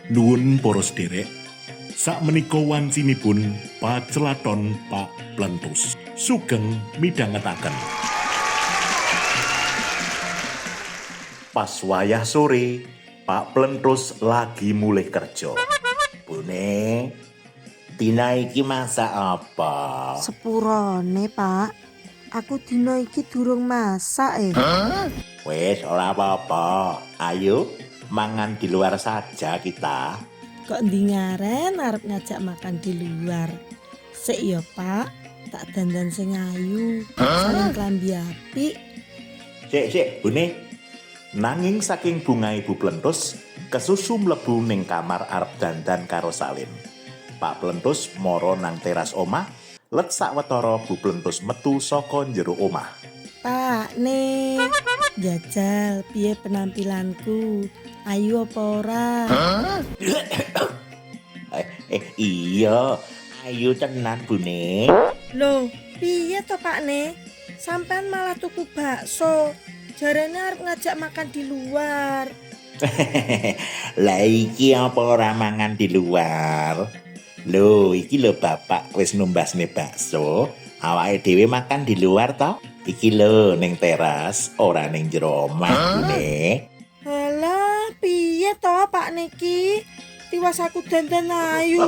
Nuwun para sederek, sakmenika wancinipun pacelaton Pak Plentus. Sugeng midhangetaken. Pas wayah sore, Pak Plentus lagi mulih kerja. Bune, dina iki masak apa? Sepurone, Pak. Aku dina iki durung masak eh. Wes, ora apa-apa. Ayo, mangan di luar saja kita. Kok ndi ngaren arep ngajak makan di luar. Sik ya, Pak. Tak dandan sing ayu, saling klambi apik. Sik, sik, Bune. Nanging saking bunga Ibu Plentus, kesusu mlebu ning kamar arep dandan karo Salin. Pak Plentus mara nang teras omah, let sawetara Bu Plentus metu saka njero omah. Pak, ne. Jajal piye penampilanku? Ayu apa ora? Iya, ayu tenan Bune. Loh, piye to Pak ne? Sampean malah tuku bakso. Jarene arep ngajak makan di luar. Lah iki apa ora mangan di luar? Lho, iki lho bapak wis numbasne bakso. Awake dhewe makan di luar toh? Iki lho ning teras, ora ning jero omah, Bune. Halah, piye to Pak niki? Tiwas aku dandan ayu.